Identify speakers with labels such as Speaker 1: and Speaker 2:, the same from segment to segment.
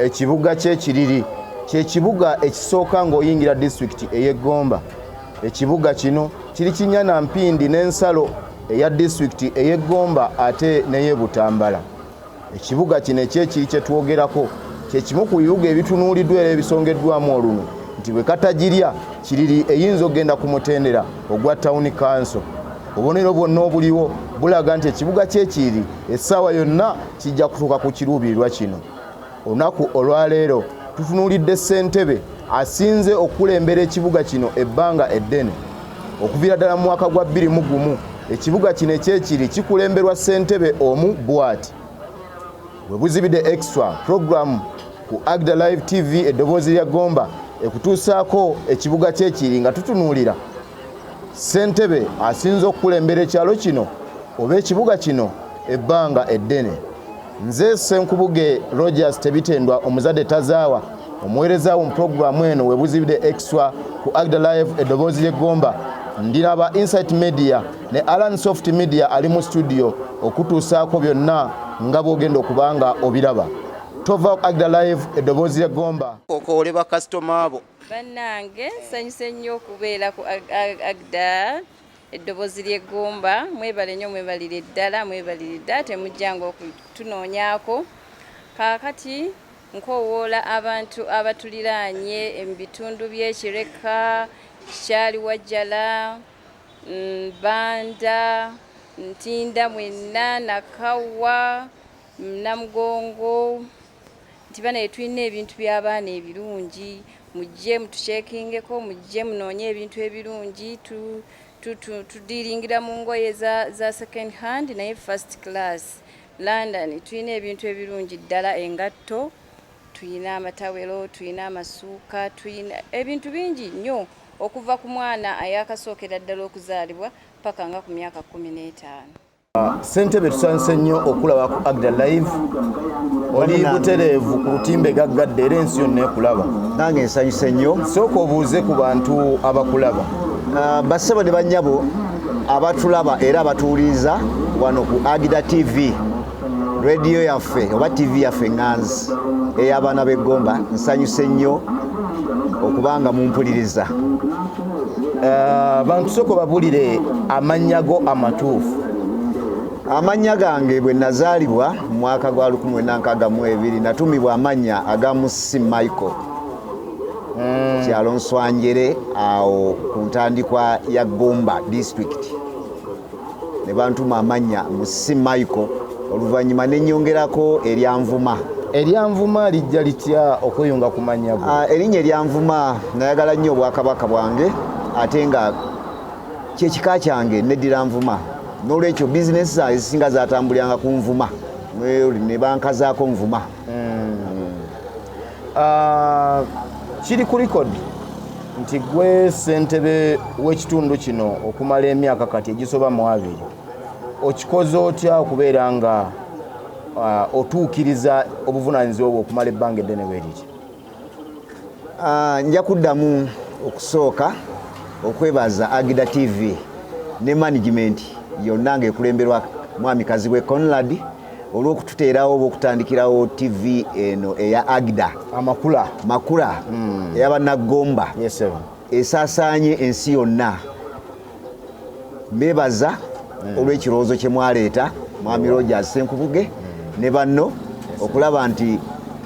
Speaker 1: Ekibuga ky'e Kiriri kye kibuga ekisooka ng'oyingira disitulikiti ey'e Gomba. Ekibuga kino kiri kinnya na mpindi n'ensalo eya disitulikiti ey'e Gomba ate n'ey'e Butambala. Ekibuga kino eky'e Kiri kye twogerako kye kimu ku bibuga ebitunuuliddwa era ebisongeddwamu olunwe nti bwe katagirya Kiriri eyinza okugenda ku mutendera ogwa Town Council. Obubonero bwonna obuliwo bulaga nti ekibuga ky'e Kiriri essaawa yonna kijja kutuuka ku kiruubirirwa kino. Olunaku olwaleero tutunuulidde ssentebe asinze okukulembera ekibuga kino ebbanga eddene. Okuviira ddala mu mwaka gwa 2001 ekibuga kino eky'e Kiriri kikulemberwa ssentebe omu bw'ati. Bwe buzibidde Extra program ku Agda Live TV, eddoboozi lya Gomba, ekutuusaako ekibuga ky'e Kiriri nga tutunuulira ssentebe asinze okukulembera ekyalo kino oba ekibuga kino ebbanga eddene. Nze Ssenkubuge Rogers Tebitendwa, omuzadde tazaawa, omuweereza wo mu pulogulaamu eno webuzibidde Extra ku Agda Live, eddoboozi ly'Eggomba. Ndiraba Insight Media ne Alan Soft Media ali mu studio okutuusaako byonna nga bw'ogenda okuba nga obiraba. Tova ku Agda Live, eddoboozi ly'Eggomba. Okoole bakasitoma abo.
Speaker 2: Bannange, nsanyuse nnyo okubeera ku Agda, eddoboozi ly'Eggomba. Mwebale nnyo, mwebalire ddala, mwebalire ddala. Temujjanga okutunoonyaako. Kaakati nkoowoola abantu abatuliraanye mu bitundu by'Ekireka, Kyaliwajjala, Banda, Ntinda, mwenna, Nakawa, Namugongo, nti banaye tulina ebintu by'abaana ebirungi. Mujje mutukyekingeko, mujje munoonye ebintu ebirungi. Tudiiringira mu ngoye za second hand naye first class. London, tulina ebintu ebirungi ddala, engatto, tulina amatawero, tulina amasuuka, tulina ebintu bingi nnyo okuva ku mwana ayakasookera ddala okuzaalibwa paka nga ku myaka 15.
Speaker 1: Ssentebe, tusanyuse nnyo okulaba ku Agda Live. Oli butereevu ku lutimbe gaggadde era ensi yonna ekulaba.
Speaker 3: Nange nsanyuse nnyo.
Speaker 1: Sooka obuuze ku bantu abakulaba.
Speaker 3: Bassebo ne bannyabo abatulaba era abatuwuliriza wano ku Agida TV, rediyo yaffe oba TV yaffe eŋŋanzi ey'abaana b'Eggomba, nsanyuse nnyo okubanga mumpuliriza.
Speaker 1: Bantu, sooka obabulire amannya go amatuufu.
Speaker 3: Amannya gange, bwe nazaalibwa mu mwaka gwa 1962, natumibwa amannya aga Musi Michael, kyalo Nswanjere, awo ku ntandikwa ya Gomba District, ne bantuma amannya Musi Michael. Oluvannyuma nenyongerako erya Nvuma.
Speaker 1: Erya Nvuma lijja litya okweyunga ku mannya go?
Speaker 3: Erinnya erya Nvuma, nayagala nnyo obwakabaka bwange ate nga kyekika kyange, neddira Nvuma. N'olwekyo bizinesi zange ezisinga zatambuliranga ku Nvuma, ne bankazaako Nvuma.
Speaker 1: Kiri ku record nti gwe ssentebe w'ekitundu kino okumala emyaka kati egisoba mu 20. Okikoze otya okubeera nga otuukiriza obuvunaanyizibwa bwe okumala ebbanga eddene bwe riti?
Speaker 3: Nja kuddamu okusooka okwebaza Agida TV ne management yonna ng'ekulemberwa Mwami Kazibwe Conrad olw'okututeerawo oba okutandikirawo TV eno eya Agida.
Speaker 1: Amakula.
Speaker 3: Makula ey'Abanaggomba
Speaker 1: Yes, sir.
Speaker 3: esaasaanye ensi yonna. Mbeebaza olw'ekirowoozo kye mwaleeta, Mwami Rogers Senkubuge ne banno, okulaba nti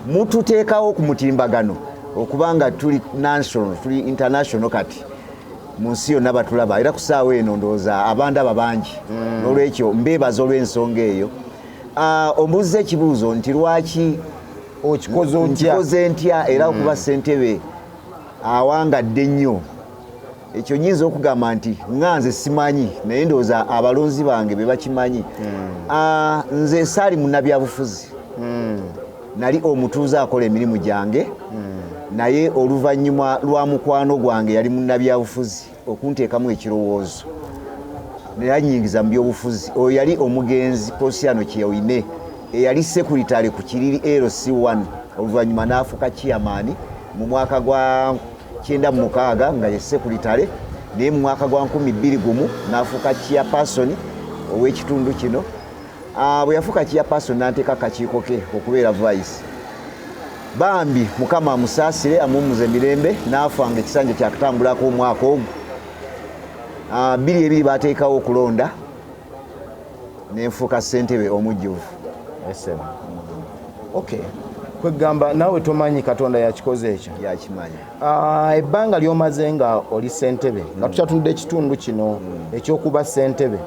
Speaker 3: mututeekawo ku mutimbagano, okuba nga tuli national, tuli international. Kati mu nsi yonna batulaba, era ku ssaawa eno ndowooza abandaba bangi. N'olwekyo mbeebaza olw'ensonga eyo. Ombuuziza ekibuuzo nti lwaki
Speaker 1: okikoze otya?
Speaker 3: Nkikoze ntya era okuba ssentebe awangadde ennyo? Ekyo nyinza okugamba nti nga nze simanyi, naye ndowooza abalonzi bange be bakimanyi. Nze saali munnabyabufuzi, nali omutuuze akola emirimu gyange, naye oluvannyuma lwa mukwano gwange yali munnabyabufuzi okunteekamu ekirowoozo, naye anyingiza mu byobufuzi. Oyo yali omugenzi Posiano Kyeoine, eyali sekuritale ku Kiriri LC1, oluvannyuma n'afuuka chairman mu mwaka gwa 96 nga ye sekuritale, naye mu mwaka gwa 2001 n'afuuka chairperson ow'ekitundu kino. Bwe yafuuka chairperson, n'anteeka akakiiko ke okubeera vice. Bambi Mukama amusaasire amuwummuze mirembe, n'afa nga ekisanja kyakatambulako omwaka ogwo. 22 bateekawo okulonda nenfuuka ssentebe omujjuvu.
Speaker 1: Esebo. Okay, kwegamba naawe tomanyi Katonda yakikoze ekyo.
Speaker 3: Yakimanyi.
Speaker 1: Ebbanga ly'omaze nga oli ssentebe, nga tukyatunudde ekitundu kino ekyokuba ssentebe,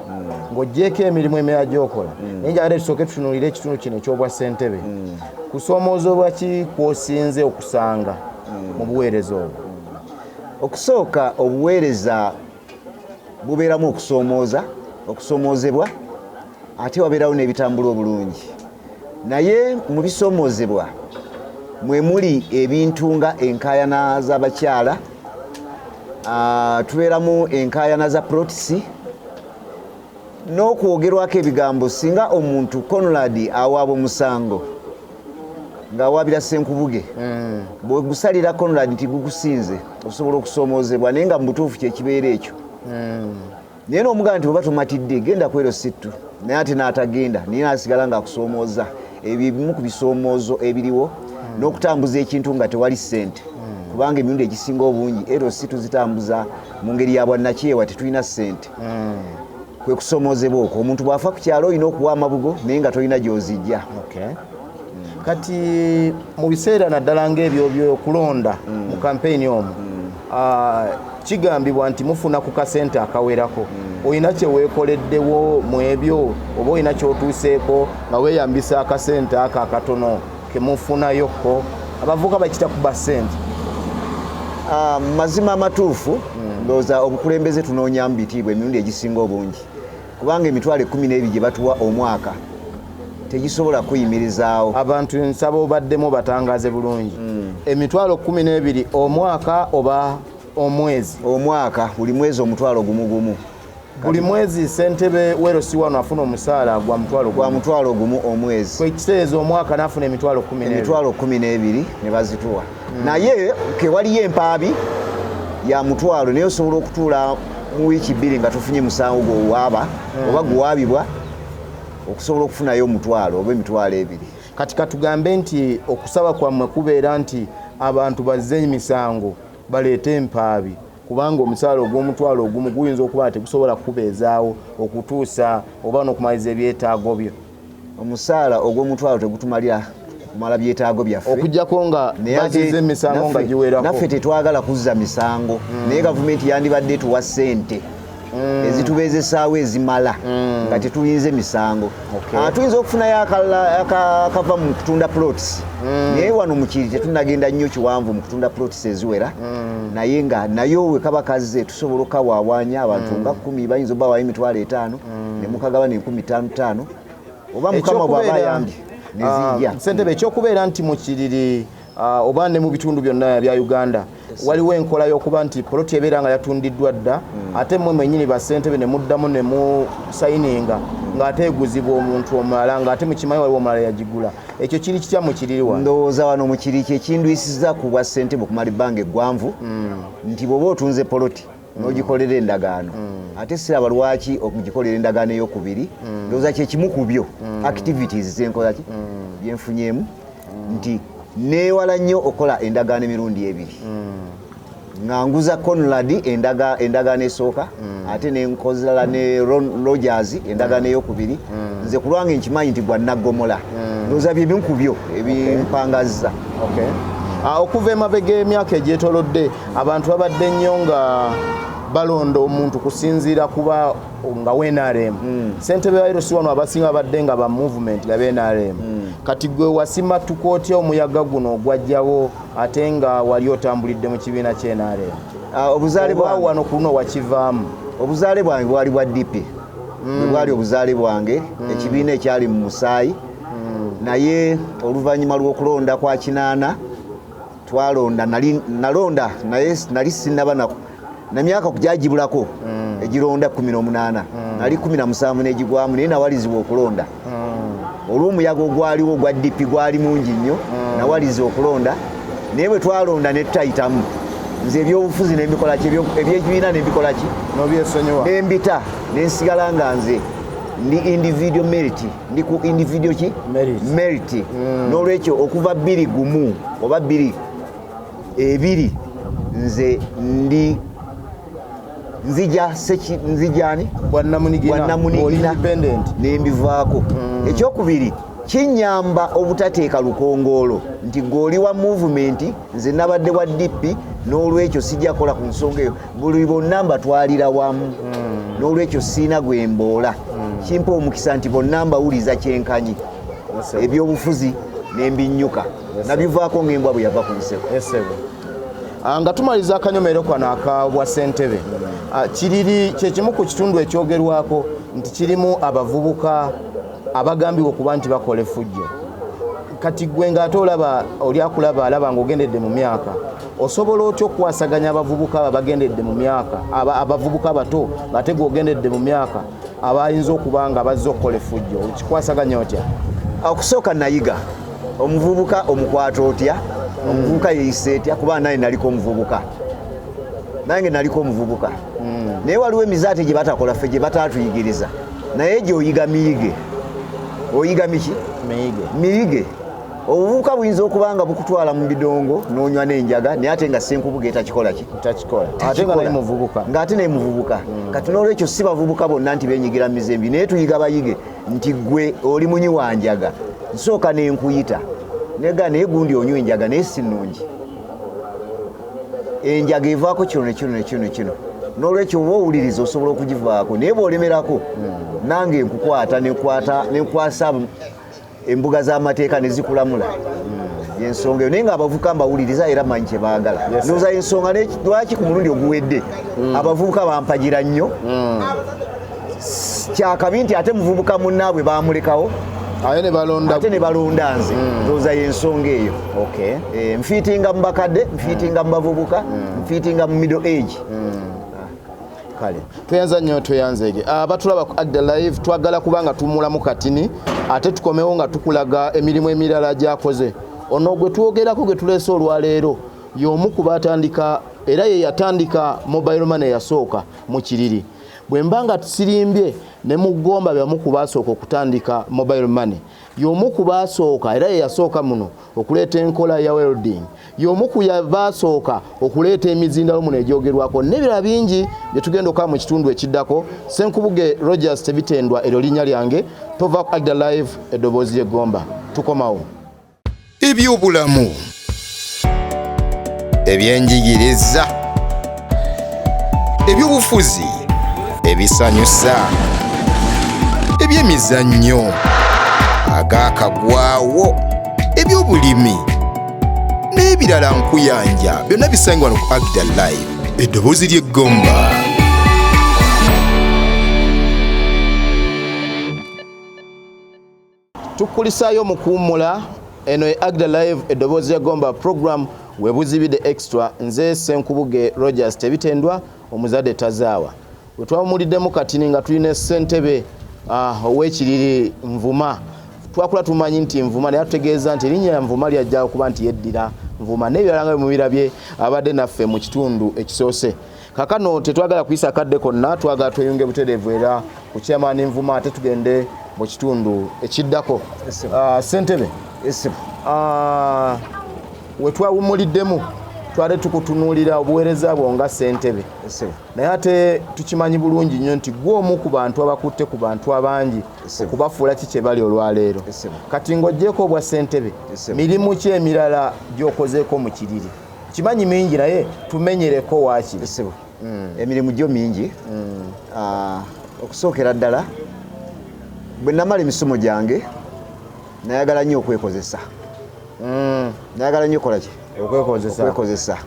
Speaker 1: ng'oggyeeko emirimu emirala gy'okola, naye njagala tusooke tutunuulire ekitundu kino eky'obwa ssentebe. Kusoomoozebwa ki kw'osinze okusanga mu buweereza obwo?
Speaker 3: Okusooka, obuweereza bubeeramu okusoomoozebwa, ate wabeerawo n'ebitambula obulungi. Naye mu bisoomoozebwa mwe muli ebintu nga enkaayana z'abakyala, tubeeramu enkaayana za plots n'okwogerwako ebigambo. Singa omuntu Conrad awaaba omusango ng'awaabira Ssenkubuge, bwegusalira Conrad nti gukusinze, osobola okusoomoozebwa, naye nga mu butuufu kyekibeera ekyo. Naye n'omugamba nti oba tomatidde, genda ku LC2, naye ate n'atagenda, naye n'asigala ng'akusoomooza. Ebyo ebimu ku bisoomoozo ebiriwo, n'okutambuza ekintu nga tewali ssente, kubanga emirundi egisinga obungi LC tuzitambuza mu ngeri ya bwannakyewa, tetulina ssente. Kwe kusoomoozebwa okwo. Omuntu bw'afa ku kyalo olina okuwa amabugo, naye nga tolina gy'ozijja.
Speaker 1: Okay. Kati mu biseera naddala ng'ebyo byokulonda, mu kampeyini omwo, kigambibwa nti mufuna ku kasente akawerako. Olina kye weekoleddewo mu ebyo, oba olina ky'otuuseeko nga weeyambisa akasente ako akatono kemufunayokko? Abavubuka bakita kuba ssente.
Speaker 3: Mu mazima amatuufu, ndowooza obukulembeze tunoonyamu bitiibwa emirundi egisinga obungi, kubanga 120,000 gye batuwa omwaka tegisobola kuyimirizaawo.
Speaker 1: Abantu nsaba obaddemu batangaze bulungi, 120,000 omwaka oba omwezi?
Speaker 3: Omwaka, buli mwezi omutwalo gumu gumu.
Speaker 1: Buli mwezi ssentebe we LC wano afuna omusaala gwa mutwalo
Speaker 3: gwa
Speaker 1: gumu?
Speaker 3: 10,000 omwezi.
Speaker 1: Kwekitegeeza omwaka n'afuna 120,000.
Speaker 3: 120,000 ne bazituwa, naye kewaliyo empaabi ya mutwalo, naye osobola okutuula mu wiiki 2 nga tofunye musango gwewaaba oba guwaabibwa okusobola okufunayo omutwalo oba 20,000.
Speaker 1: Kati katugambe nti okusaba kwammwe kubeera nti abantu bazze emisango baleete empaabi, kubanga omusaala ogw'omutwalo ogumu guyinza okuba nga tegusobola kukubeezaawo okutuusa oba n'okumaliza ebyetaago byo.
Speaker 3: Omusaala ogw'omutwalo tegutumalira kumala byetaago byaffe,
Speaker 1: okuggyako nga
Speaker 3: Naye ate
Speaker 1: bazizza emisango nga giwerako.
Speaker 3: Naffe tetwagala kuzza misango, naye gavumenti yandibadde etuwa ssente ezitubeezesaawo ezimala nga tetulinze misango. Tuyinza okufunayo akalala akava mu kutunda plots, naye wano mukiri tetunagenda nnyo kiwanvu mu kutunda plots eziwera, naye nga nayo we kaba kazze tusobola okukawaawanya abantu nga 10, bayinza obbawayo 50,000 ne mukagabana 5,000 5,000, oba Mukama bw'aba ayambye nezijja.
Speaker 1: Ssentebe, ekyokubeera nti mu Kiriri oba ne mu bitundu byonna bya Uganda waliwo enkola y'okuba nti poloti ebeera nga yatundiddwa dda, ate mmwe mwennyini bassentebe ne muddamu ne musayininga ng'ate eguzibwa omuntu omulala, ng'ate mukimanyi waliwo omulala yagigula, ekyo kiri kitya mu Kiriri wano?
Speaker 3: Ndowooza wano mu Kiri kyekindwisiza ku bwa ssentebe okumala ebbanga eggwanvu, nti bw'oba otunze poloti n'ogikolera endagaano, ate siraba lwaki okugikolera endagaano eyokubiri. Ndowooza kyekimu ku byo activities zenkola ki byenfunyeemu, nti neewala nnyo okukola endagaano emirundi ebiri, nga nguza Conrad endagaano esooka, ate nenkozala ne Rogers endagaano eyokubiri. Nze ku lwange nkimanyi nti gwa naggomola. Ndowooza byebimu ku byo ebimpangazza.
Speaker 1: Okay. Okuva emabega emyaka egyetolodde, abantu babadde nnyo nga balonda omuntu kusinziira kuba nga WNRM. Ssentebe wa LC wano abasinga babadde nga ba movement nga BNRM. Kati gwe wasimatuka otya omuyaga guno ogwajjawo, ate nga wali otambulidde mu kibiina ky'NRM?
Speaker 3: Obuzaale
Speaker 1: Oba
Speaker 3: bwange
Speaker 1: wano ku luno wakivaamu?
Speaker 3: Obuzaale bwange bwali bwa DP, bwe bwali obuzaale bwange, ekibiina ekyali mu musaayi. Naye oluvannyuma lw'okulonda kwa 80 twalonda, nali nalonda, naye nali sinnaba na myaka kujagibulako egironda 18, nali 17 n'egigwamu, naye nawalizibwa okulonda olw'omuyaga ogwaliwo ogwa DP gwali mungi nnyo. Nawaliza okulonda, naye bwe twalonda ne tutayitamu, nze ebyobufuzi nembikola ki, ebyekibiina nembikola ki,
Speaker 1: Nobyesonyiwa.
Speaker 3: Nembita nensigala nga nze Ndi individual merit, ndi ku individual ki?
Speaker 1: Merit.
Speaker 3: Merit. N'olwekyo okuva 2 1 oba 2 2, nze ndi nzija seki, nzijani.
Speaker 1: Bwannamunigina.
Speaker 3: Bwannamunigina.
Speaker 1: Independent.
Speaker 3: Nembivaako. Ekyokubiri, kinyamba obutateeka lukongoolo nti gwe oli wa movement, nze nabadde wa DP, n'olwekyo sijja kukola ku nsonga eyo. Buli bonna mbatwalira wamu, n'olwekyo siina gwe mboola. Kimpa omukisa nti bonna mbawuliza kyenkanyi. Ebyobufuzi nembinyuka, nabivaako ng'embwa bwe yava ku nseko.
Speaker 1: Esebo. Nga tumaliriza akanyomero kano akabwa ssentebe, Kiriri kyekimu ku kitundu ekyogerwako nti kirimu abavubuka abagambibwa okuba nti bakola effujjo. Kati gwe ng'ate olaba oli akulaba alaba ng'ogendedde mu myaka, osobola otya okukwasaganya abavubuka abo abagendedde mu myaka, abavubuka abato ng'ate gwe ogendedde mu myaka, abayinza okuba nga bazze okukola effujjo? Okikwasaganya otya?
Speaker 3: Okusooka nayiga omuvubuka omukwata otya, omuvubuka yeyisa etya, kuba naye naliko omuvubuka, nange naliko omuvubuka. Naye waliwo emizaate gye batakola, ffe gye batatuyigiriza, naye gyoyiga miyige, oyiga miki?
Speaker 1: Miyige.
Speaker 3: Miyige. Obuvubuka buyinza okuba nga bukutwala mu bidongo n'onywa n'enjaga, naye ate nga Senkubuge etakikola ki?
Speaker 1: Takikola, ate nga naye muvubuka.
Speaker 3: Ng'ate naye muvubuka. Kati n'olwekyo si bavubuka bonna nti benyigira mu mize embi, naye tuyiga bayige nti gwe oli munywi wa njaga, nsooka nenkuyita nega, naye gundi onywa enjaga, naye si nnungi, enjaga evaako kino nekino nekino nekino. N'olwekyo oba owuliriza osobola okugivaako, naye bw'olemerako nange nkukwata nekwata nenkwasa embuga z'amateeka nezikulamula. Yensonga eyo. Naye nga abavubuka mbawuliriza era manyi kyebaagala. Ndowooza ensonga lwaki ku mulundi oguwedde abavubuka bampagira nnyo. Kyakabi nti ate muvubuka munnaabwe bamulekawo,
Speaker 1: ate ne balonda,
Speaker 3: ate ne balonda nze. Ndowooza yensonga eyo. Nfiitinga mu bakadde, nfiitinga mu bavubuka, nfiitinga mu middle age.
Speaker 1: Kale tweyanza nnyo, tweyanzeege abatulaba ku Agda Live. Twagala kubanga tumulamu katini, ate tukomewo nga tukulaga emirimu emirala gyakoze. Ono gwe twogerako, gwe tuleese olwaleero, y'omu ku batandika era ye yatandika mobile money eyasooka mu Kiriri. Bwe mba nga sirimbye, ne mu Ggomba byamu ku baasooka okutandika mobile money. Y'omu ku baasooka era ye yasooka muno okuleeta enkola ya welding. Y'omu ku baasooka okuleeta emizindalo muno egyogerwako n'ebirala bingi bye tugenda okuba mu kitundu ekiddako. Senkubuge Rogers Tebitendwa, eryo linnya lyange. Tova ku Agda Live, eddoboozi ly'Eggomba. Tukomawo.
Speaker 4: Ebyobulamu, ebyenjigiriza, ebyobufuzi, ebisanyusa, ebyemizannyo, agakagwawo, ebyobulimi n'ebirala nkuyanja, byonna bisangibwa wano ku Agda Live, eddoboozi ly'Eggomba.
Speaker 1: Tukulisaayo mu kuwummula. Eno e Agda Live, eddoboozi lya Gomba, program webuzibidde extra. Nze Senkubuge Rogers Tebitendwa, omuzadde tazaawa. We twawumuliddemu katini nga tulina ssentebe ow'Ekiriri Nvuma. Twakula tumanyi nti Nvuma, naye atutegeeza nti erinnya lya Nvuma lyajja okuba nti yeddira Nvuma n'ebirala nga bemubirabye. Abadde naffe mu kitundu ekisoose. Kakano tetwagala kuyisa akadde konna, twagala tweyunge butereevu era ku chairman Nvuma, ate tugende mu kitundu ekiddako. Ssentebe, we twawumuliddemu twali tukutunuulira obuweereza bwo nga ssentebe, naye ate tukimanyi bulungi nnyo nti gwe omu ku bantu abakutte ku bantu abangi okubafuula ki kye bali olwaleero. Kati ng'oggyeko obwa ssentebe, mirimu ki emirala gy'okozeeko mu Kiriri? Kimanyi mingi, naye tumenyereko waakiri.
Speaker 3: Emirimu gyo mingi. Okusookera ddala, bwe namala emisomo gyange nayagala nnyo okwekozesa. Nayagala nnyo okukola ki?
Speaker 1: Okwekozesa.
Speaker 3: Okwekozesa.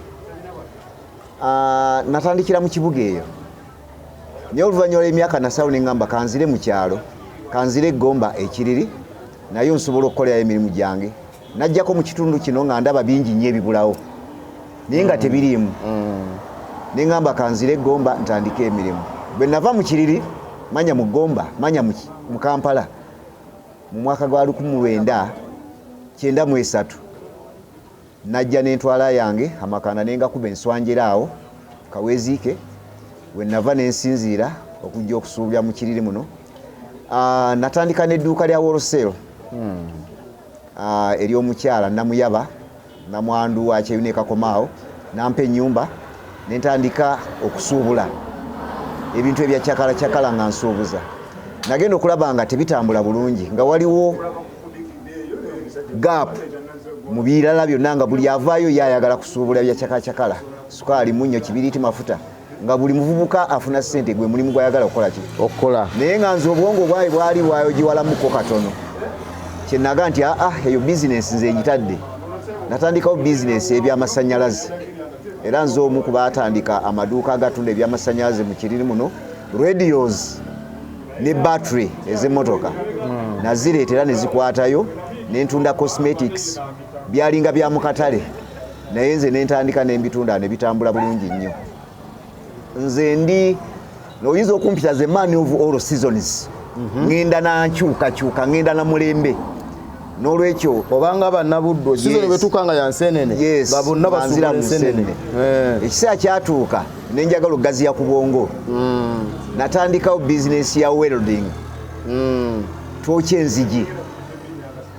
Speaker 3: Natandikira mu kibuga eyo, naye oluvannyuma lw'emyaka nasalawo neŋŋamba kanzire mu kyalo, kanzire Eggomba Ekiriri, naye nsobola okukolerayo emirimu gyange. Najjako mu kitundu kino nga ndaba bingi nnyo ebibulawo naye nga tebiriimu. Neŋŋamba kanzire Eggomba ntandike emirimu. Bwe nava mu Kiriri, manya mu Ggomba, manya mu Kampala mu mwaka gwa 1993, najja n'entwala yange amakanda nengakuba enswanjera awo Kaweziike. We nava nensinziira okujja okusuubya mu Kiriri muno. Natandika n'edduuka lya wholesale ery'omukyala Namuyaba, namwandu wa Kyeyune Kakomaawo, nampa ennyumba nentandika okusuubula ebintu ebya cakala cakala nga nsuubuza. Nagenda okulaba nga tebitambula bulungi, nga waliwo gap mu birala byonna, nga buli avaayo ye ayagala kusuubula bya cakala cakala, sukaali, munnyo, kibiriiti, mafuta, nga buli muvubuka afuna ssente gwe mulimu gwayagala okukola ki?
Speaker 1: Okukola.
Speaker 3: Naye nga nze obwongo bwayi bwali bwayogiwalamuko katono, kyenaga nti aa, eyo bizinesi nze ngitadde. Natandikawo bizinesi ebyamasanyalaze, era nze omu ku baatandika amaduuka agatunda ebyamasanyalaze mu Kiriri muno, radios ne battery ez'emmotoka nazireeta era nezikwatayo, nentunda cosmetics, byalinga bya mu katale, naye nze nentandika nembitunda ne bitambula bulungi nnyo. Nze ndi oyinza okumpita the man of all seasons. Ŋŋenda nankyukakyuka, ŋŋenda na mulembe, n'olwekyo
Speaker 1: obanga bannabuddu season bwetuuka nga yansenene, nga bonna
Speaker 3: banzira
Speaker 1: basuubula
Speaker 3: mu
Speaker 1: ensenene.
Speaker 3: nsenene. Ekiseera kyatuuka nenjagala okugaziya ku bwongo, natandikawo bizinesi ya welding. Twokya enzigi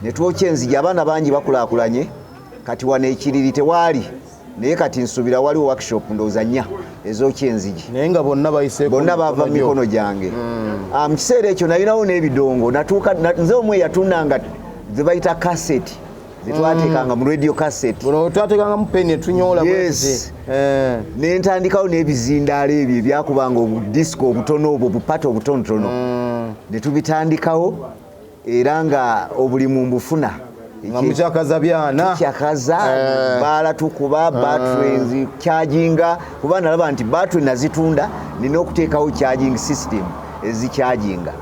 Speaker 3: ne twokya enzigi, abaana bangi bakulaakulanye. Kati wano ekiriri tewaali, naye kati nsuubira waliwo workshop ndowooza nnya ezokya enzigi.
Speaker 1: Naye nga bonna bayiseeko
Speaker 3: Bonna bava mu
Speaker 1: gyo.
Speaker 3: mikono gyange. Mu kiseera ekyo nalinawo n'ebidongo, natuuka nze omu eyatundanga ze bayita kaseti, zetwateekanga mu radio, cassette.
Speaker 1: Buno twateekangamu peni etunyoola.
Speaker 3: Yes. Nentandikawo n'ebizindaalo ebyo ebyakubanga obudisiko obutono obwo, obupata obutonotono, ne tubitandikawo, era nga obulimu mbufuna.
Speaker 1: Nga mukyakaza byana.
Speaker 3: Tukyakaza baala, tukuba batteries, charginga, kuba nalaba nti battery nazitunda, nina okuteekawo charging system ezicharginga.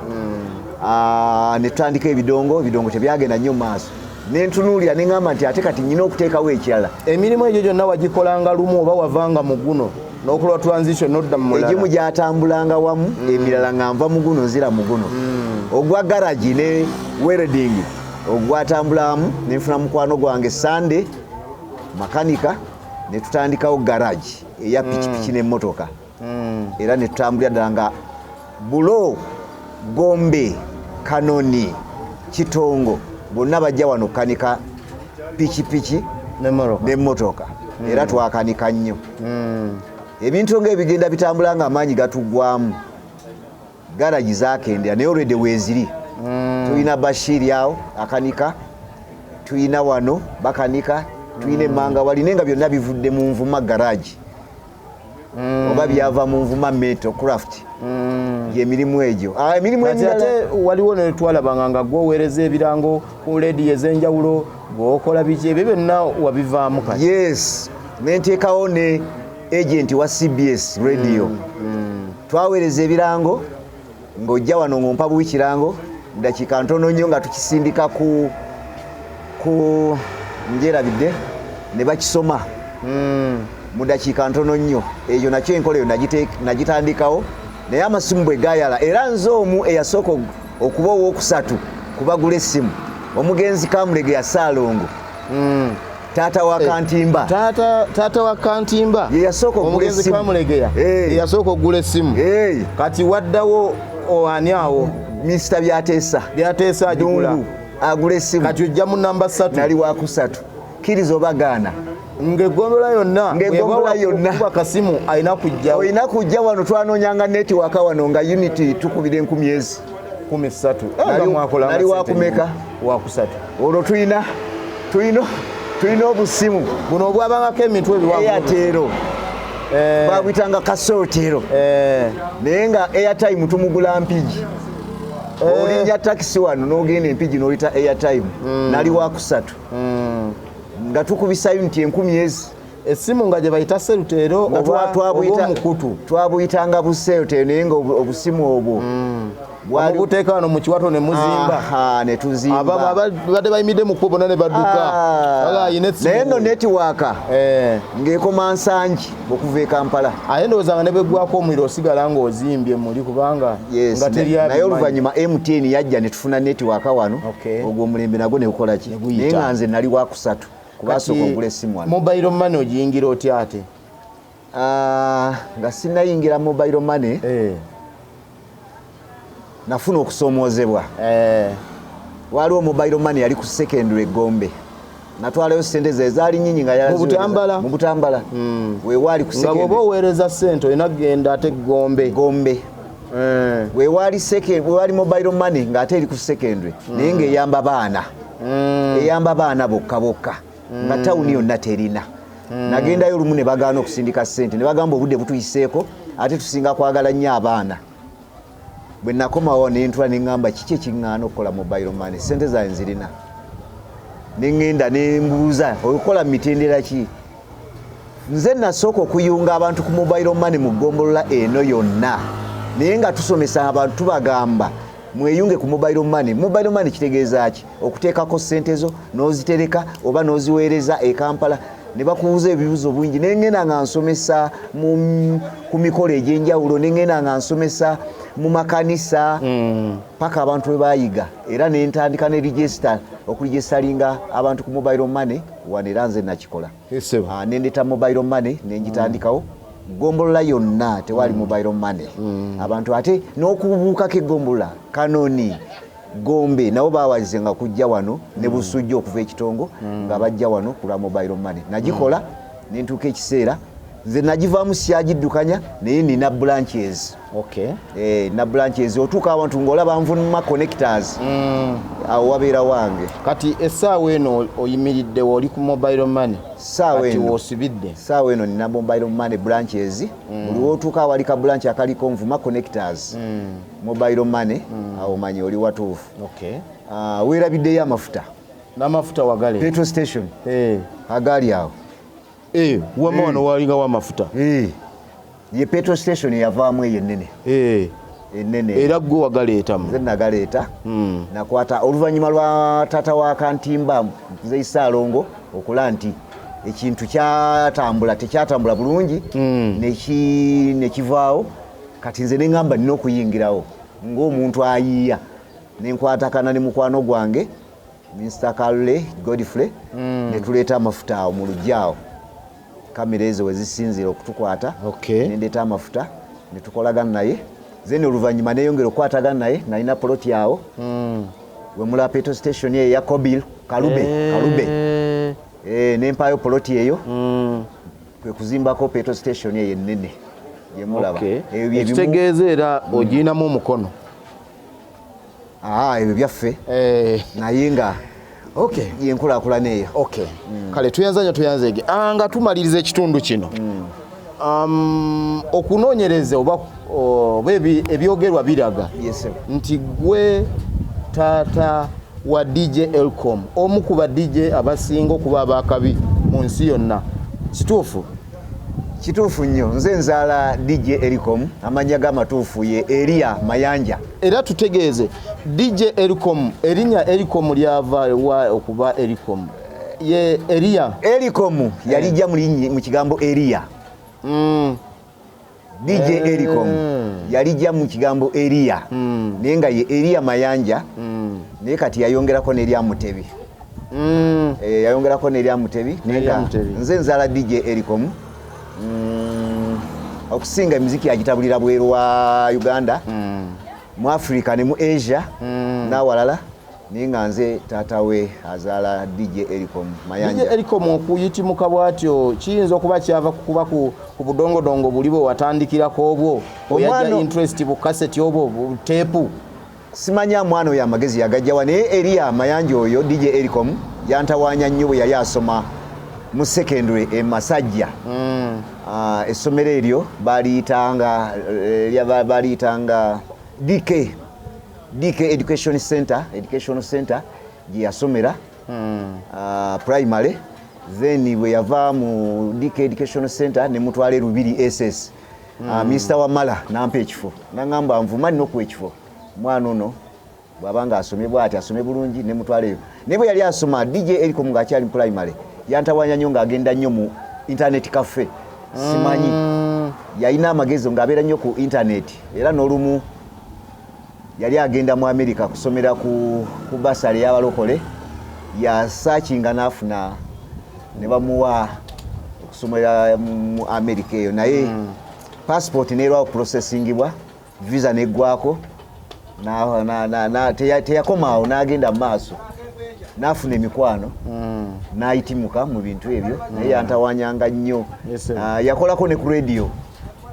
Speaker 3: Ne tutandika ebidongo. Ebidongo tebyagenda nnyo maaso, nentunuulira neŋŋamba nti ate kati nyina okuteekawo ekirala.
Speaker 1: Emirimu egyo gyonna wagikolanga lumu oba wavanga mu guno n'okola transition nodda mu mulala?
Speaker 3: Egimu gyatambulanga wamu, emirala nga nva mu guno nzira mu guno. Ogwa garagi ne welding ogwatambulamu, nenfuna mukwano gwange Sande makanika, ne tutandikawo garagi eya pikipiki n'emmotoka, era ne tutambulira ddala nga Bulo, Gombe, Kanoni, Kitongo, bonna bajja wano kukanika pikipiki
Speaker 1: n'emmotoka.
Speaker 3: N'emmotoka, era twakanika nnyo. Ebintu ngaebigenda bitambula nga amaanyi gatuggwamu, garagi zakendera, naye olwedde weeziri. Tulina Bashiri awo akanika, tulina wano bakanika, tulina emmanga wali, naye nga byonna bivudde mu Nvuma garagi oba byava mu Nvuma Metal Craft, gyemirimu egyo. Emirimu
Speaker 1: Kati
Speaker 3: emirala
Speaker 1: ate waliwo netwalabanga nga gwoweereza ebirango ku lediyo ez'enjawulo, gwokola biki, ebyo byonna wabivaamu kati?
Speaker 3: Yes, nenteekawo ne agent wa CBS Radio. Twaweereza ebirango ng'ojja wano ng'ompa buwi kirango, dakiika ntono nnyo nga tukisindika ku njerabidde, ne bakisoma mu dakiika ntono nnyo. Ekyo nakyo enkola eyo nagitandikawo, naye amasimu bwe gayala, era nze omu eyasooka okuba owokusatu kubagula essimu, omugenzi Kamulege ya Saalongo, taata wa Kantimba.
Speaker 1: Taata wa Kantimba.
Speaker 3: Ye yasooka okugula
Speaker 1: Omugenzi
Speaker 3: essimu.
Speaker 1: Kamulegeya.
Speaker 3: Eh.
Speaker 1: Ye yasooka okugula essimu.
Speaker 3: Hey,
Speaker 1: Kati waddawo ani awo?
Speaker 3: Minisita Byateesa.
Speaker 1: Byateesa agigula.
Speaker 3: Dungu agula essimu.
Speaker 1: Kati ojja mu namba 3.
Speaker 3: Nali wakusatu, kkiriza oba gaana.
Speaker 1: Ng'eggombolola yonna
Speaker 3: Ng'eggombolola yonna.
Speaker 1: Kuba kasimu alina kujja.
Speaker 3: Olina kujja wano. Twanoonyanga network wano nga unit tukubira 10,000 ezi.
Speaker 1: 13.
Speaker 3: Nali wakumeka?
Speaker 1: Wakusatu.
Speaker 3: Olwo tulina obusimu.
Speaker 1: Buno obwabangako emitwe ebiwanvu.
Speaker 3: Airtel, babuyitanga kasootero, naye nga airtime tumugula Mpigi. Olinnya takisi wano n'ogenda Empigi n'olita airtime. Nali wakusatu nga tukubisa unit 10,000 ezi.
Speaker 1: Essimu nga gye bayita seruteero
Speaker 3: Nga
Speaker 1: oba omukutu.
Speaker 3: Twabuyitanga buseerutero, naye nga obusimu obwo bwali
Speaker 1: Obuteeka wano mu kiwato ne muzimba.
Speaker 3: Aha, ne tuzimba.
Speaker 1: Abadde bayimiridde mu kkubo bonna ne badduka. Baga ayina essimu.
Speaker 3: Naye nno network ng'ekoma Nsangi okuva e Kampala.
Speaker 1: Ate ndowooza nga ne bweggwako omuliro osigala ng'ozimbye muli, kubanga
Speaker 3: Yes,
Speaker 1: nga teri
Speaker 3: naye
Speaker 1: abimanyi.
Speaker 3: oluvannyuma MTN yajja ne tufuna network wano. Ogwo omulembe nagwo ne gukola ki?
Speaker 1: Guyita.
Speaker 3: Naye nga nze nali wakusatu kubasooka
Speaker 1: Kati
Speaker 3: okugula essimu wano.
Speaker 1: Mobile money ogiyingira otya ate?
Speaker 3: Nga sinnayingira mobile money, Nafuna okusoomoozebwa. Waliwo mobile money yali ku secondary Gombe, natwalayo sente ze ezaali nyingi nga
Speaker 1: Mu Butambala?
Speaker 3: Mu Butambala wewaali ku
Speaker 1: Nga bw'oba
Speaker 3: secondary
Speaker 1: oweereza ssente olina kugenda ate Gombe.
Speaker 3: Gombe. Wewaali wewaali mobile money ng'ate eri ku secondary, naye ng'eyamba baana, eyamba baana bokka bokka, nga tawuni yonna terina. Nagendayo olumu ne bagaana okusindika ssente, ne bagamba obudde butuyiseeko, ate tusinga kwagala nnyo abaana. Bwe nakomawo nentula neŋŋamba, kiki ekiŋŋaana okukola mobile money? Sente zange nzirina. Neŋŋenda nembuuza, okukola mitendera ki? Nze nasooka okuyunga abantu ku mobile money mu ggombolola eno yonna, naye nga tusomesa abantu, tubagamba mweyunge ku mobile money. Mobile money kitegeeza ki? Okuteekako sente zo n'ozitereka oba n'oziweereza e Kampala. Ne bakubuuza ebibuuzo bingi, nengenda nga nsomesa ku mikolo egy'enjawulo, nengenda nga nsomesa mu makanisa paka abantu bwe bayiga, era nentandika ne register, okuregistaringa abantu ku mobile money wano, era nze nakikola.
Speaker 1: Ssebo.
Speaker 3: Ah, nendeta mobile money nengitandikawo. Gombolola yonna tewali mobile money. Abantu ate n'okubuukako egombolola Kanoni, Gombe nabo bawalize nga kujja wano ne Busujja okuva ekitongo nga bajja wano ku lwa mobile money. Nagikola nentuuka ekiseera nze nagivaamu, syagiddukanya, naye nina branches. Na branches, otuuka awantu ng'olaba Nvuma Connectors, awo wabeera wange.
Speaker 1: Kati essaawa eno oyimiriddewo, oli ku mobile money?
Speaker 3: Ssaawa
Speaker 1: Kati
Speaker 3: eno.
Speaker 1: Woosibidde?
Speaker 3: Saawa eno nina mobile money branches. Buli wotuuka awali ka branch akaliko Nvuma Connectors mobile money, awo manyi oli watuufu. Ah, weerabiddeyo amafuta.
Speaker 1: N'amafuta wagale?
Speaker 3: Petrol station agaali awo.
Speaker 1: Wama wano walingawo amafuta?
Speaker 3: Eh, ye petrol station eyavaamu eyo ennene, ennene.
Speaker 1: Era gwe wagaleetamu?
Speaker 3: Nze nagaleeta. Nakwata oluvannyuma lwa taata wa Kantimba, Muzeyi Saalongo, okula nti ekintu kyatambula tekyatambula bulungi, nekivaawo. Kati nze neŋŋamba nina okuyingirawo ng'omuntu ayiiya, nenkwatakana ne mukwano gwange Mr Kalule Godfrey, netuleeta amafuta awo mu lujja awo kamera ezo wezisinzira okutukwata. Nendeeta amafuta netukolagana naye, then oluvannyuma neyongera okukwatagana naye, nalina poloti awo wemula petrol station eyo eya Kobil Kalube, Kalube. Nempaayo poloti eyo kwe kuzimbako petrol station eyo ennene gyemulaba. Ebyo bye bimu-
Speaker 1: Ekitegeeza era ogiyinamu omukono?
Speaker 3: Aa, ebyo byaffe, naye nga yenkulaakulana eyo.
Speaker 1: Okay, kale tuyanza nnyo, tuyanzeege. Ah, nga tumaliriza ekitundu kino, okunoonyereza oba ebyogerwa biraga
Speaker 3: Yes, sir.
Speaker 1: nti gwe taata wa DJ Elcom, omu ku ba DJ abasinga okuba abakabi mu nsi yonna. Kituufu?
Speaker 3: Kituufu nnyo. Nze nzaala DJ Ericom, amannya g'amatuufu ye Eriya Mayanja.
Speaker 1: Era tutegeeze, DJ Elcom, erinnya Elcom lyava wa okuba Elcom ye Eriya?
Speaker 3: Ericom yalijja mu kigambo Eriya. DJ Ericom yalijja mu kigambo Eriya, naye nga ye Eriya Mayanja, naye kati yayongerako n'erya Mutebi. Eh, yayongerako n'erya Mutebi, naye
Speaker 1: N'erya
Speaker 3: nga
Speaker 1: Mutebi.
Speaker 3: nze nzaala DJ Ericom. Okusinga emiziki agitabulira bweru wa Uganda, mu Africa ne mu Asia n'awalala, naye nga nze taata we azaala DJ Ericom
Speaker 1: DJ
Speaker 3: Mayanja.
Speaker 1: Ericom okuyitimuka bw'atyo kiyinza okuba kyava kuba ku budongodongo buli bwe watandikirako obwo oyajja interest bu kaseti obwo buteepu?
Speaker 3: Simanya mwana oyo amagezi yagajjawa, naye Eriya Mayanja oyo DJ Ericom yantawaanya nnyo bwe yali asoma mu secondary e Masajja. Ah, essomero eryo baliyitanga baliyitanga DK Education Center, Education Center gye yasomera primary. Then bwe yava mu DK Education Center ne mutwala e Lubiri SS. Mr Wamala nampa ekifo, naŋŋamba nvuma nina okuwa ekifo mwana ono bw'aba nga asomye bw'ati asome bulungi, ne mutwala eyo. Naye bwe yali asoma, DJ Ericom ng'akyali mu primary, yantawanya nnyo ng'agenda nnyo mu internet cafe. Simanyi yalina amagezi ng'abeera nnyo ku internet, era n'olumu yali agenda mu America kusomera ku bursary y'abalokole, yasakinga n'afuna ne bamuwa okusomera mu America eyo, naye passport nerwawo processingibwa, visa neggwako. Teyakomaawo, n'agenda mu maaso n'afuna emikwano, n'ayitimuka mu bintu ebyo, naye yantawanyanga nnyo.
Speaker 1: Yes, sir.
Speaker 3: Ah, yakolako ne ku radio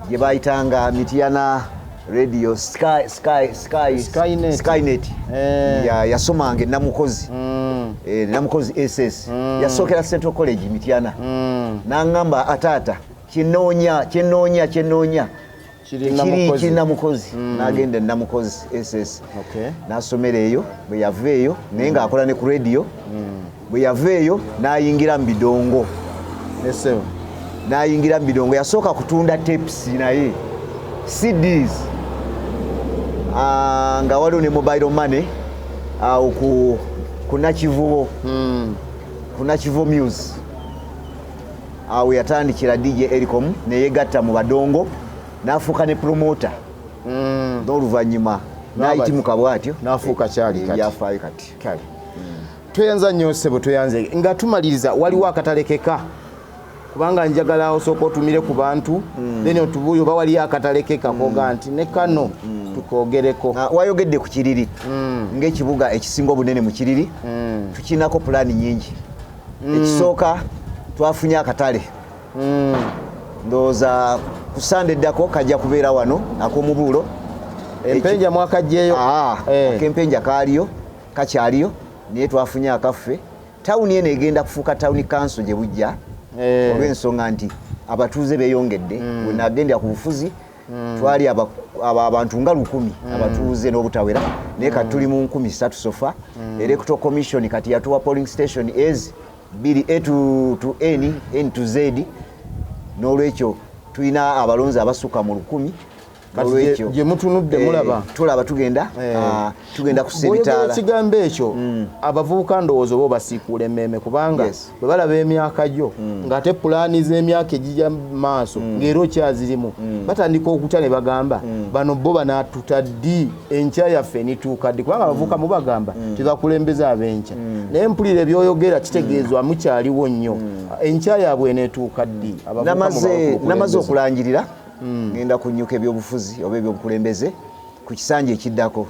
Speaker 3: gye bayitanga Mityana Radio Sky
Speaker 1: Skynet.
Speaker 3: Skynet.
Speaker 1: Eh.
Speaker 3: Yasomanga enamukozi, Namukozi SS. Yasookera Central College Mityana. N'aŋŋamba, "Ataata, kyenoonya, kyenoonya, kyenoonya
Speaker 1: Kiri
Speaker 3: Kiri-
Speaker 1: Namukozi."
Speaker 3: Kiri Namukozi. N'agenda Namukozi SS, n'asomera eyo. Bwe yava eyo, naye ng'akola ne ku radio, bwe yava eyo n'ayingira mu bidongo.
Speaker 1: Yes, sir.
Speaker 3: N'ayingira mu bidongo. Yasooka kutunda tapes naye CDs. Ah, nga waliwo ne mobile money awo ku Nakivubo, ku Nakivubo Muse. Awo yatandikira DJ Ericom, neyegatta mu badongo, n'afuuka ne promoter. N'oluvannyuma n'ayitimuka bw'atyo.
Speaker 1: N'afuuka kyali kati.
Speaker 3: Ebyafaayo kati.
Speaker 1: Kale, tweyanza nnyo ssebo, tweyanze. Nga tumaliriza, waliwo akatalekeka? Kubanga njagala osooka otumire ku bantu, then otubuuye oba waliyo akatalekeka koga nti ne kano tukogereko.
Speaker 3: Ah, wayogedde ku Kiriri ng'ekibuga ekisinga obunene. Mu Kiriri tukirinako pulaani nyingi. Ekisooka, twafunye akatale. Ndowooza ku Sande eddako kajja kubeera wano ak'omubuulo.
Speaker 1: Empenja mwakajjeyo?
Speaker 3: Ah,
Speaker 1: Eh.
Speaker 3: ak'empenja kaaliyo, kakyaliyo, naye twafunye akaffe. Tawuni eno egenda kufuuka town council gye bujja, olw'ensonga nti abatuuze beeyongedde. Wenagendera ku bufuzi, twali abantu nga 1000 abatuuze n'obutawera, naye kati tuli mu 3000 so far. Electoral Commission kati yatuwa polling station as 2, A to N, N to Z. N'olwekyo tulina abalonzi abasukka mu 1000.
Speaker 1: Kati
Speaker 3: N'olwekyo
Speaker 1: gye mutunudde mulaba?
Speaker 3: Tulaba tugenda tugenda kussa
Speaker 1: Bw'oyogera
Speaker 3: ebitaala.
Speaker 1: ekigambo ekyo, abavubuka ndowooza oba obasiikuula emmeeme, kubanga bwe balaba emyaka gyo ng'ate pulaani z'emyaka egijja mu maaso ng'era okyazirimu, batandika okutya ne bagamba, "Bano bo banaatuta ddi? Enkya yaffe nituuka ddi?" Kubanga abavubuka mubagamba tebakulembeza ab'enkya, naye mpulira ebyoyogera kitegeezwa mukyaliwo nnyo. Enkya yaabwe eneetuuka ddi? Abavubuka
Speaker 3: Namaze
Speaker 1: mubawe ku
Speaker 3: namaze
Speaker 1: bukulembeze.
Speaker 3: Okulangirira ngenda kunyuka ebyobufuzi oba ebyobukulembeze ku kisanja ekiddako,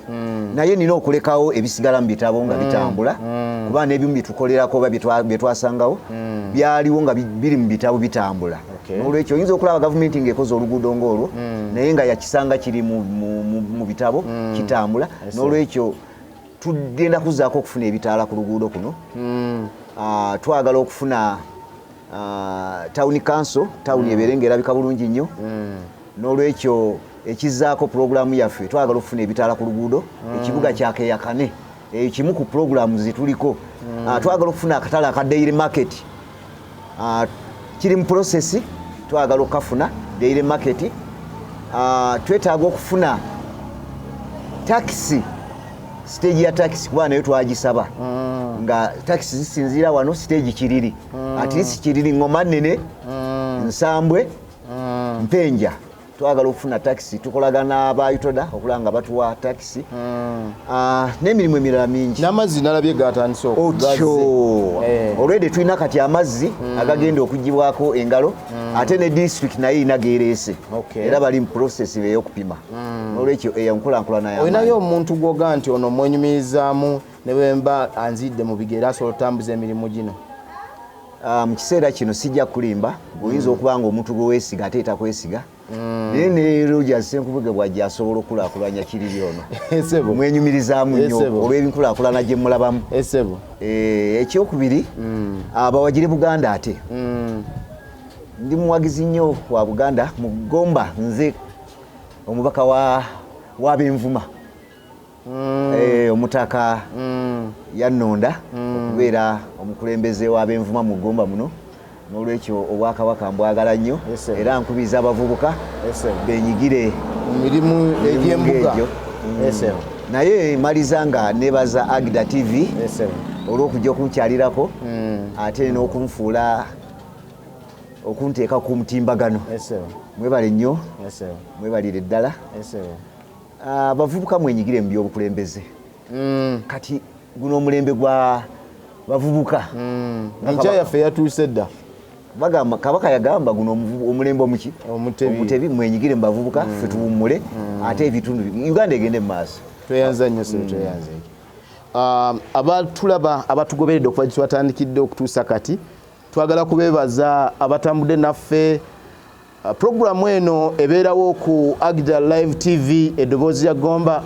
Speaker 3: naye nina okulekawo ebisigala mu bitabo nga bitambula, kuba n'ebimu byetukolerako oba byetwasangawo byaliwo nga biri mu bitabo bitambula. Nolwekyo oyinza okulaba gavumenti ng'ekoze oluguudo ng'olwo, naye nga yakisanga kiri mu bitabo kitambula. Nolwekyo tugenda kuzaako okufuna ebitaala ku luguudo kuno. Ah, twagala okufuna town council, town ebeere ng'erabika bulungi nnyo. N'olwekyo ekizaako pulogulaamu yaffe, twagala okufuna ebitaala ku luguudo, ekibuga kyakeyakane. Eyo kimu ku pulogulaamu zetuliko. Ah, twagala okufuna akatale aka daily market. Ah, kiri mu process, twagala okukafuna daily market. Ah, twetaaga okufuna takisi, stage ya takisi, kuba nayo twagisaba nga takisi zisinziira wano stage Kiriri, at least Kiriri, Ngoma Nene, Nsambwe, Mpenja. Twagala okufuna takisi, tukolagana aba UTODA okulaba nga batuwa takisi. Ah, n'emirimu emirala mingi.
Speaker 1: N'amazzi nalabye gatandise.
Speaker 3: Otyo. Olwedde tulina kati amazzi agagenda okugibwako engalo, ate ne district naye erina geereese. Era bali mu process ey'okupima. Nolwekyo eyo nkulankulana y'amaanyi.
Speaker 1: Olinayo omuntu gwoga nti ono mwenyumirizaamu, ne bwemba anzidde mu bigere asobola otambuza emirimu gino?
Speaker 3: Ah, mu kiseera kino sijja kulimba. Oyinza okuba nga omuntu gwe weesiga ate etakwesiga, naye ne Rogers Senkubuge bwajja asobola okukulaakulanya Kiriri ono.
Speaker 1: Esebo.
Speaker 3: Mwenyumirizaamu nnyo
Speaker 1: Esebo.
Speaker 3: olw'ebinkulaakulana gye mulabamu.
Speaker 1: Esebo.
Speaker 3: Eh, ekyokubiri, abawagire Buganda. Ate ndi muwagizi nnyo wa Buganda. Mu Gomba nze omubaka wa w'Abenvuma. Eh, omutaka yannonda okubeera omukulembeze w'Abenvuma mu Gomba muno. N'olwekyo obwakabaka mbwagala nnyo.
Speaker 1: Yes, sir.
Speaker 3: Era nkubiriza abavubuka
Speaker 1: Yes, sir.
Speaker 3: benyigire
Speaker 1: mu mirimu egy'embuga.
Speaker 3: Egyo.
Speaker 1: Esebo.
Speaker 3: Naye maliza nga nebaza Agida TV
Speaker 1: Esebo.
Speaker 3: olw'okujja okunkyalirako, ate n'okunfuula okunteeka ku mutimbagano.
Speaker 1: Esebo.
Speaker 3: Mwebale nnyo.
Speaker 1: Esebo.
Speaker 3: Mwebalire ddala.
Speaker 1: Esebo.
Speaker 3: Ah, abavubuka mwenyigire mu byobukulembeze. Kati guno omulembe gwa bavubuka.
Speaker 1: Enkya yaffe yatuuse dda.
Speaker 3: Bagamba, kabaka yagamba guno omulembe omuki?
Speaker 1: Omutebi.
Speaker 3: Omutebi. Mwenyigire mu bavubuka, ffe tuwummule, ate ebitundu Uganda egende mu maaso.
Speaker 1: Tweyanza nnyo sebo, tweyanza. Abatulaba, abatugoberedde okuva gyetwatandikidde okutuusa kati, twagala kubeebaza abatambudde naffe. Puroguramu eno ebeerawo ku Agda Live TV, eddoboozi lya Gomba.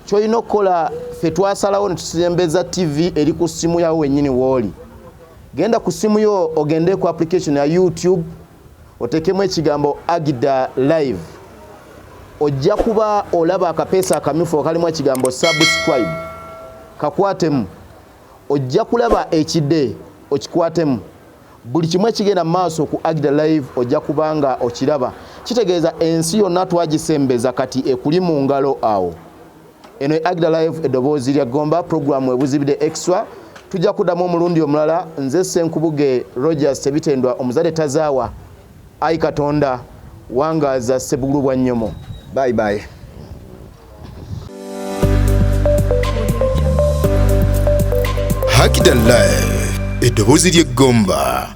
Speaker 1: Kyolina okukola, ffe twasalawo ne tusembeza TV eri ku ssimu yawe wennyini wooli. Genda ku ssimu yo, ogende ku application ya YouTube, oteekemu ekigambo Agda Live, ojja kuba olaba akapeesa akamyufu akalimu ekigambo "subscribe". Kakwatemu, ojja kulaba ekidde, okikwatemu. Buli kimu ekigenda mu maaso ku Agda Live ojja kubanga okiraba. Kitegeeza ensi yonna twagisembeza, kati ekuli mu ngalo awo. Eno ye Agda Live, eddoboozi lya Gomba, programu Ebuzibidde Extra. Tujja kuddamu omulundi omulala. Nze Ssenkubuge Rogers Tebitendwa, omuzadde tazaawa. Ayi Katonda, wangaaza Ssebugulu bwa Nnyomo.
Speaker 3: Bye bye.
Speaker 4: Hakida Live, eddoboozi ly'eggomba.